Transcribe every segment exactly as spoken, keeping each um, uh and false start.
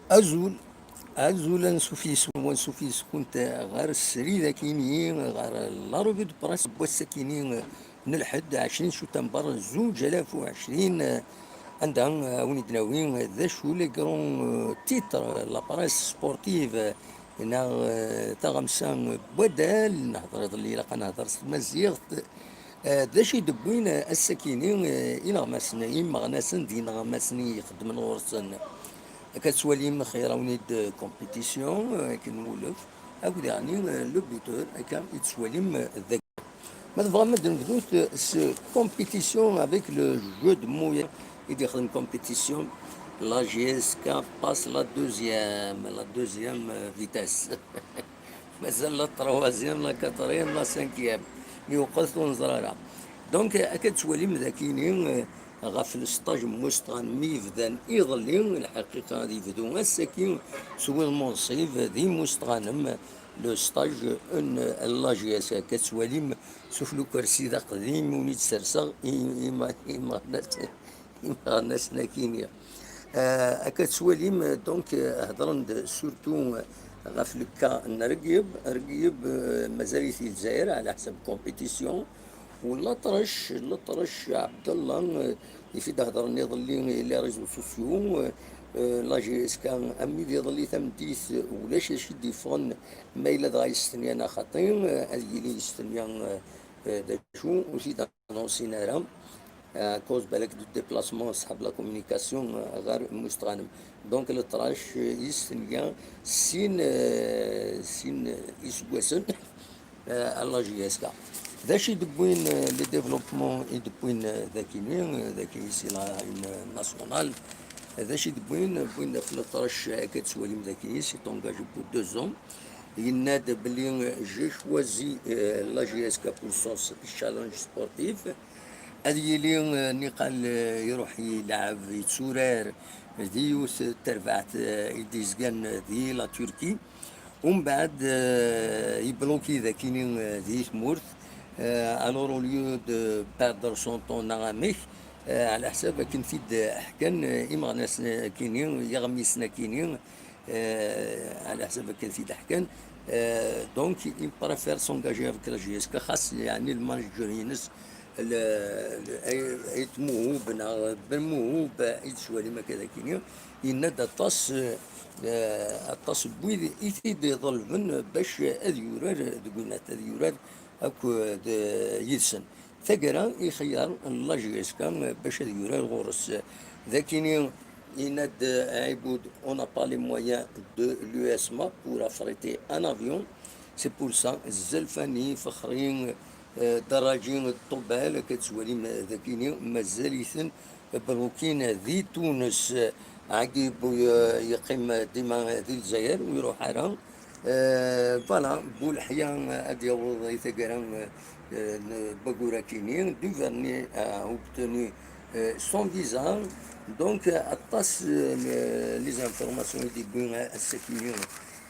Azul, azul, ansuf yes-wen, ansuf yes-kunt ɣer srid akini, ɣer la revue de presse n wass akini n lḥedd, ɛecrin september zuǧ alaf u ɛecrin, anda, eh, win i d-nawi, eh, d acu les grands, eh, titres, la presse sportive, eh, neɣ, eh, taɣamsa n waddal, nehder iḍelli, ilaq ad nehder s tmaziɣt. Eh, d acu i d-wwin, eh, ass-akini, eh, ineɣmasen, imeɣnasen d yineɣmasen i ixeddmen ɣur-sen? Akka tettwalim xir awen-id compétition, eh, akken nwulef, akked yeɛni, eh, le buteur, akka i tettwalim, eh, dagi. Ma tebɣam ad nebdut, eh, s compétition avec le jeu de mots i d-ixdem compétition, la J S K passe la deuxième, la deuxième, eh, vitesse. Mazal la troisième, la quatrième, la cinquième. Mi uqet ur neẓri ara. Donc, akka tettwalim d akini, eh, ɣef le stage n Mustaɣnem mi yebdan iḍelli, lḥaqiqa ad yebdu ass-agi s wid munṣib di Mustaɣnem, le stage n la J S K. Akka tettwalim sufell ukersi d aqdim, ur d-serseɣ i, i, imeɣnasen akini. Euh, akka tettwalim, donc, euh, hedren-d surtout, euh, ɣef le cas n Reggeb. Reggeb, euh, mazal-it di Lezzayer, ɛla ḥsab compétition. U Laṭrec, Laṭrec Ɛebdallah, euh, i t-id-hedren iḍelli i les réseaux sociaux, euh, euh, la J S K, am wid iḍelli tameddit, euh, ulac acu i d-yeffɣen, ma yella dɣa yestenyan axaṭi, euh, ad yili yestenyan, euh, euh, d acu, ur t-id-anonsin ara. À cause, balak, du déplacement, ṣṣḥab la communication, euh, ɣer Mustaɣnem. Donc, Laṭrec, euh, yestenga sin, euh, sin, euh, iseggasen, euh, à la J S K. D acu i d-wwin, euh, les développements i d-wwin, euh, d akini, euh, d akini c'est la une nationale. D acu i d-wwin, wwin ɣef Laṭrec, euh, akka tettwalim d akini, s'est engagé pour deux ans. Yenna-d belli, euh, j'ai choisi, euh, la J S K pour son challenge sportif. Ad yili, eh, niqal, eh, iruḥ yelɛeb, yetturar di yiwet n terbaɛt, eh, i d-yezgan di la Turquie. Umbeɛd, eh, yebluki dakini, eh, di tmurt. Eh, alors, au lieu de perdre son temps neɣ amek, eh, ɛla ḥsab akken t-id-ḥkan, eh, imeɣnasen akini, yiɣmisen akini, eh, ɛla ḥsab akken t-id-ḥkan. Eh, donc, il préfère s'engager avec la J S K, xas, yeɛni, le manager-ines, le, le, Ayt Muhub, neɣ Ben Muhub, i d-tettwalim akka d akini, yenna-d aṭas, eh, aṭas n wid i t-id-iḍelben bac ad yurar deg unat, ad yurar akked, eh, yid-sen. Taggara, ixeyyar la J S K bac ad yurar ɣur-s. D akini, yenna-d Ɛibud, on n'a pas les moyens de l'U S M A pour affréter un avion. C'est pour ça, Zelfani, Fexri, eh, Daraji, Ṭubal, akka tettwalim d akini, mazal-iten blokin di Tunes. Ɛgib, eh, yeqqim dima di Lezzayer, ur iruḥ ara. Euh, voilà, Bouleḥya, euh, ad yaweḍ i taggara, euh, euh, n wayyur akini. Duvernay a obtenu, euh, son visa. Donc, euh, aṭas, euh, les informations i d-yewwi, euh, ass-akini,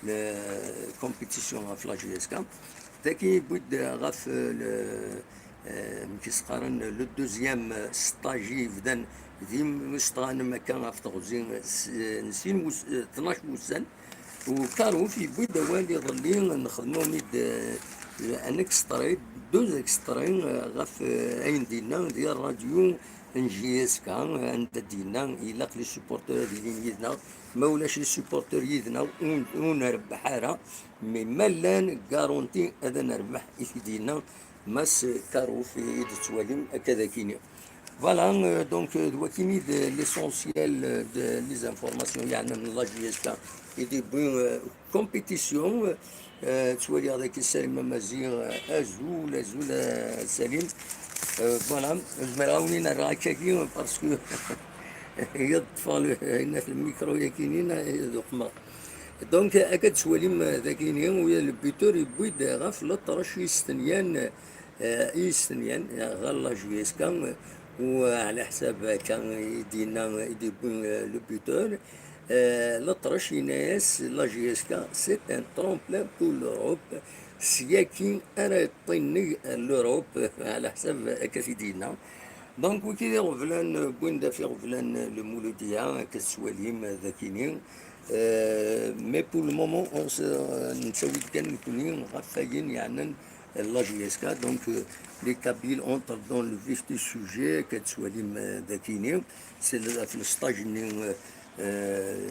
euh, compétition ɣef la J S K. Dagi yewwi-d ɣef, euh, le, euh, amek i s-qqaren, le deuxième stage i yebdan di Mustaɣnem akka ɣef teɣzi, euh, s-, euh, n sin wus-, euh, tnac wussan. U Karouf yewwi-d awal iḍelli, nxedm-d, eh, un extrait, deux extraits, eh, ɣef, eh, ayen d-yenna di rradyu n J S K, anda d-yenna ilaq les supporters ad ilin yid-neɣ, ma ulac les supporters yid-neɣ, ur, ur nrebbeḥ ara, mais ma llan, garanti ad nerbeḥ, i t-id-yenna Mass Karouf i d-tettwalim akka d akini. Voilà, euh, donc, euh, d wakini d l'essentiel, euh, de les informations, yeɛnan la J S K i d-yewwi, euh, compétition, euh, ttwaliɣ daki Salim Amaziɣ, euh, azul, azul, euh, Salim. Euh, voilà, zemreɣ ad wen-in-rreɣ akkagi, parce que yeṭṭef le, le micro yakini, euh, d uqmeṛ. Donc, akka d-tettwalim, euh, d akini, u le buteur yewwi-d ɣef Laṭrec i yestenyan, euh, i yestenyan, euh, ɣer la J S K, euh, u, euh, ɛla ḥsab akka i d-yenna, i d-yewwi, euh, le buteur. Euh, Laṭrec yenna-yas, la J S K, c'est un tremplin pour l'Europe. Syaki ara yeṭṭinneg l'Europe, ɛla ḥsab akka i d-yenna. Donc, wigi d iɣeblan, euh, wwin-d ɣef iɣeblan, euh, le Mouloudia, akka tettwalim, euh, d akini. Euh, mais pour le moment, on se, nettawi-d kan nekkni ɣef wayen yeɛnan la J S K. Donc, euh, les Kabyles entrent dans le vif du sujet, akka tettwalim, euh, dakini, c'est le, le stage-nni, euh, euh,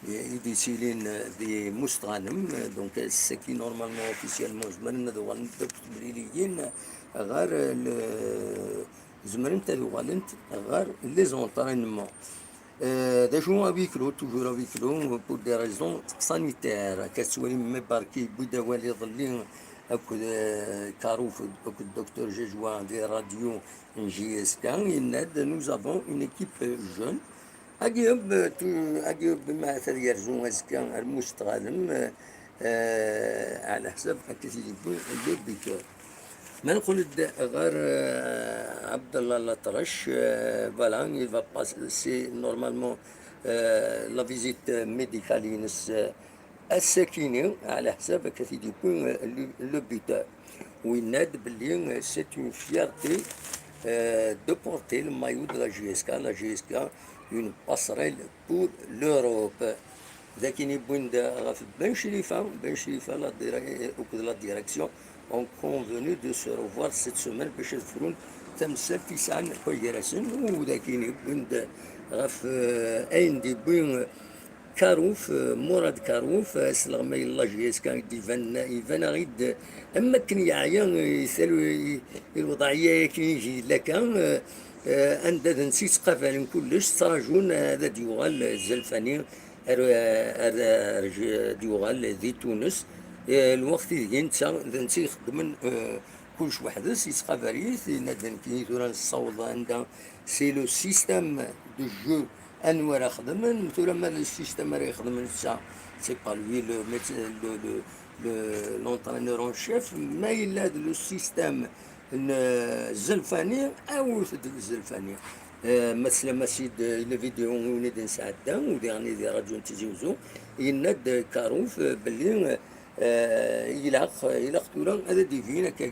i d-yettilin, euh, di Mustɣanem. Donc, ass-agi, normalement, officiellement, zemren ad uɣalen d akk temliliyin ɣer, euh, le, zemrent ad uɣalent ɣer les entraînements. Euh, d acu, à huis clos, toujours à huis clos, pour des raisons sanitaires. Akka tettwalim, Mebarki yewwi-d awal iḍelli akked, euh, Karouf, akked Docteur Jajwa di radio n J S K, yenna-d: nous avons une équipe jeune. Ayyub, euh, tu-, Ayyub, ma ad yerzu azekka ar Mustɣanem, euh, euh, ɛla ḥsab akka t-id-yewwi le buteur. Ma nqul-d ɣer, euh, Abdallah Latrache, euh, voilà, il va passer normalement, euh, la visite médicale-ines, euh, ass-akini, ɛla ḥsab akka t-id-yewwi, euh, le, le buteur. Yenna-d belli, euh, c'est une fierté, euh, de porter le maillot de la J S K. La J S K, une passerelle pour l'Europe. Dakin yewwin-d ɣef Ben Chlifa, Ben Chlifa, la dire-, akked la direction ont convenu de se revoir cette semaine bac ad frun tamsalt yesɛan gar-asen. U dakin yewwin-d ɣef, euh, ayen d-yewwi Karouf, euh, Mourad Karouf, euh, asleɣmay n la J S K, i d-iban, iban-aɣ-id am wakken yeɛya, euh, i tal-, i, i lewḍeɛya-agi i yella kan, euh, euh, anda d netta yettqabalen kullec, ttrajun, euh, ad d-yuɣal, euh, Zelfani, ar, ar, ar, ad d-yuɣal di Tunes, eh, lweqt ideg netta, d netta ixeddmen, eh, kullec weḥd-s, yettqabal-it, yenna-d: "Nekkini tura nessaweḍ anda, c'est le système de jeu anwa ara xedmen, tura ma le système ara ixedmen netta, c'est pas lui le méde-, le, le, le, l'entraîneur en chef, ma yella d le système n Zelfani, awit-d Zelfani." Eh, ma teslam-as-id, eh, i la vidéo i win i d-nesɛedda, u diɣen di radio n Tizi Uzzu, yenna-d Karouf, eh, belli, eh, ilaq, ilaq tura ad d-ibin akka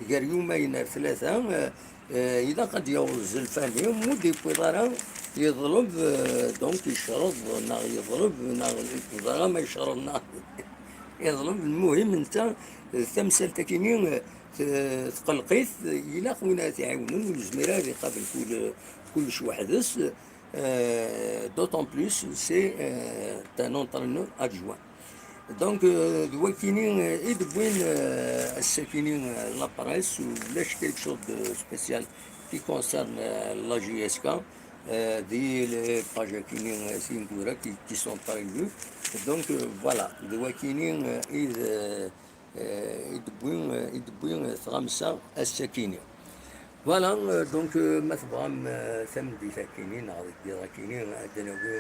gar yumayen ar tlata, eh, eh, ilaq ad d-yaweḍ Zelfani, mu d-yewwiḍ ara yeḍleb, eh, donc yecreḍ, neɣ yeḍleb, neɣ ẓriɣ ma yecreḍ, neɣ yeḍleb, lmuhim, netta, eh, tamsalt-akini, eh, t-, tqelleq-it, ilaq win ara t-iɛiwnen, ur yezmir ara ad iqabel kul-, kullec weḥd-s, euh, d'autant plus c'est, euh, un entraîneur adjoint. Donc, euh, d wakini, euh, i d-wwin, euh, ass-akini, euh, la presse, ulac quelque chose de spécial qui concerne, euh, la J S K, euh, di les pages-akini, euh, tineggura qui, qui sont prévues. Donc, euh, voilà, d wakini, euh, i d, euh, eh, i d-tewwi, eh, i d-tewwi, eh, tɣamsa ass-akini. Voilà, eh, donc, eh, ma tebɣam, eh, tameddit-akini neɣ deg yiḍ-akini, eh, ad d-nawi,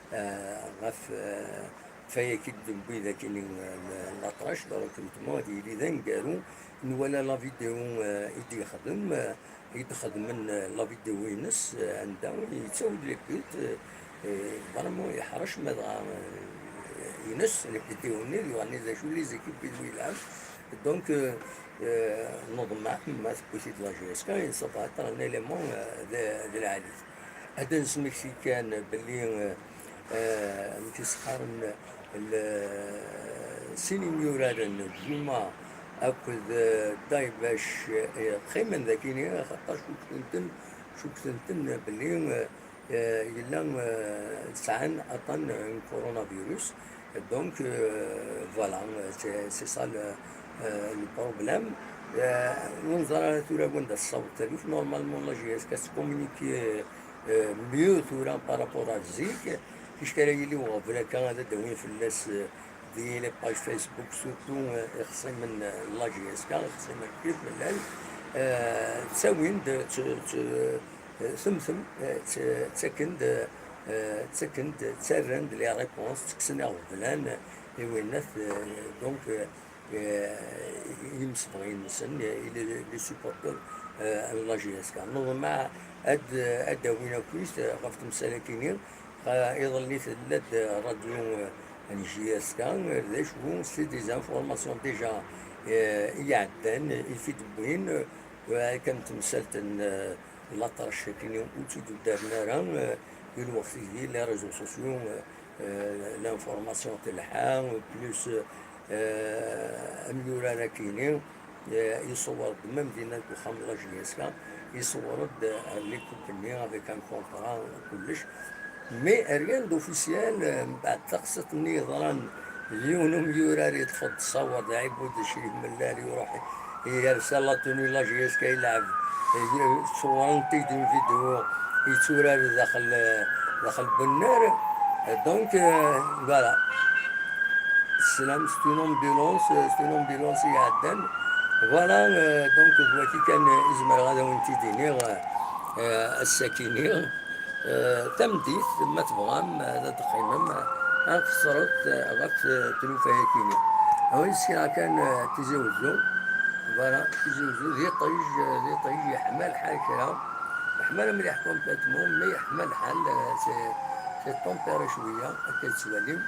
eh, ɣef, eh, ɣef wayagi d-newwi dakini, eh, Latrache, donc, nutni ad yili d aneggaru, nwala la vidéo, eh, i d-yexdem, eh, i d-xedmen, eh, la vidéo-ines, eh, anda yettawi-d les buts, eh, eh, vraiment yeḥrec, ma dɣa, eh, ines, les vidéos-nni, d yuɣalni d acu les équipes i d-yellan. Donc, eh, eh, neḍmeɛ ma tewwi-t-id la J S K, ça va être un élément, eh, d, d lɛali. Ad d-nesmekti kan belli, eh, eh, amek i s-qqaren, l-, sin imyuraren, Juma akked, eh, Daybac, eh, qqimen dakini, axaṭer cukkten-ten, cukkten-ten belli, eh, eh, yella, eh, sɛan aṭṭan n coronavirus. Donc, eh, voilà, c'est, c'est ça le, eh, le problème. Eh, ur neẓri ara tura wanda tessaweḍ taluft. Normalement, la J S K tettcommunique, eh, eh, mieux tura par rapport à zik. Ticki ara yili uɣbel akka ad d-awin fell-as, eh, di les pages Facebook, surtout, eh, ixṣimen, eh, la J S K, ixṣimen kif llan, eh, ttawin-d, tt-, tt-, eh, temtem, eh, tt-, ttaken-d, eh, ttaken-d, ttarran-d les réponses, ttekksen iɣeblan, eh, i winnat, eh, donc, eh, eh, imsebɣi-nsen, eh, i les, les supporters, eh, n la J S K. Neḍmeɛ ad, ad d-awin akk, eh, ɣef temsal-akini, eh, iḍelli tella-d radio, eh, n J S K, eh, d acu, c'est des informations déjà, eh, i iɛeddan, eh, i t-id-wwin, eh, kan temsalt n, eh, Latrache-akini ur tt-id-uddaren ara, eh, i lweqt-agi, les réseaux sociaux, eh, euh, l'information telḥa, plus, euh, amyurar akini, euh, iṣewwer-d même dinna deg uxxam n la J S K, iṣewwer-d, euh, l'équipe-nni avec un contrat, kullec. Mais rien d'officiel, euh, mbeɛd taqsiṭ-nni yeḍran, yiwen umyurar yeṭṭef-d ṣṣawer d Ɛibud Crif Mellal, iruḥ yersa la tenue n la J S K, yelɛeb, eh, ṣewwren-t-id une vidéo, yetturar daxel, daxel n unnar. Donc, euh, voilà. Teslam, c'est une ambulance, c'est une ambulance i iɛeddan. Voilà, euh, donc, d wagi kan, euh, i zemreɣ ad awen-t-id-iniɣ, euh, ass-akini. Eh, tameddit, ma tebɣam, eh, ad d-teqqimem, eh, ad teṣṣreḍ, eh, ɣef, eh, tlufa-yakini. Awi s kra kan, eh, Tizi Wezzu, voilà, Tizi Wezzu, d iṭij, eh, d iṭij, yeḥma lḥal kra, yeḥma mliḥ complètement, mais yeḥma lḥal, eh, c'est, c'est tempéré cwiya, akka tettwalim.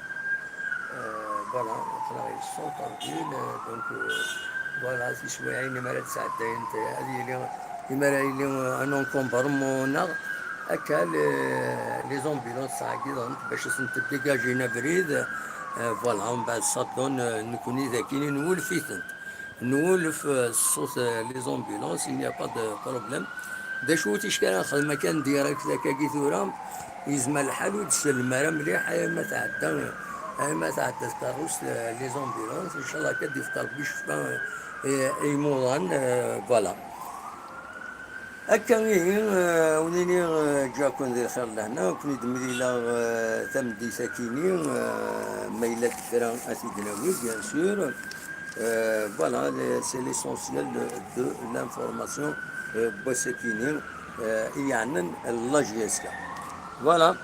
Euh, voilà, aql-aɣ di centre-ville, euh, donc, euh, voilà, tiswiɛin imi ara d-sɛeddayent, euh, ad yili, imi ara yili, euh, un encombrement neɣ akka, les, les ambulances ttɛeggiḍent bac ad sent-ddégagin abrid, euh, voilà, mbeɛd ça donne, euh, nekkni d akini nwulef-itent. Nwulef, euh, ṣṣut, euh, les ambulances, il n'y a pas de problème. D acu ticki ara nexdem akka n direct akkagi tura, yezmer lḥal ur d-sellem ara mliḥ, ay ma tɛedda, ay ma tɛedda tkeṛṛust, euh, les ambulances, inchallah akka d-yefk Rebbi ccfa, euh, i, i imuḍan, euh, voilà. Akka ihi, euh, ur nini, euh, ǧǧiɣ-ken di lxir d lehna, ur ken-id-mlileɣ, euh, tameddit-akini, euh, ma yella-d kra ad t-id-nawi, bien sûr. Euh, voilà, le- c'est l'essentiel de, de l'information, euh, n wass-akini, euh, i yeɛnan la J S K. Voilà.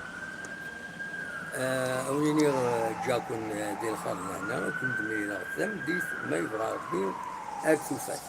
Euh, ur nini, euh, ǧǧiɣ-ken, euh, di lxir d lehna, ur ken-id-mlileɣ tameddit, ma yebɣa Rebbi, ad tufat.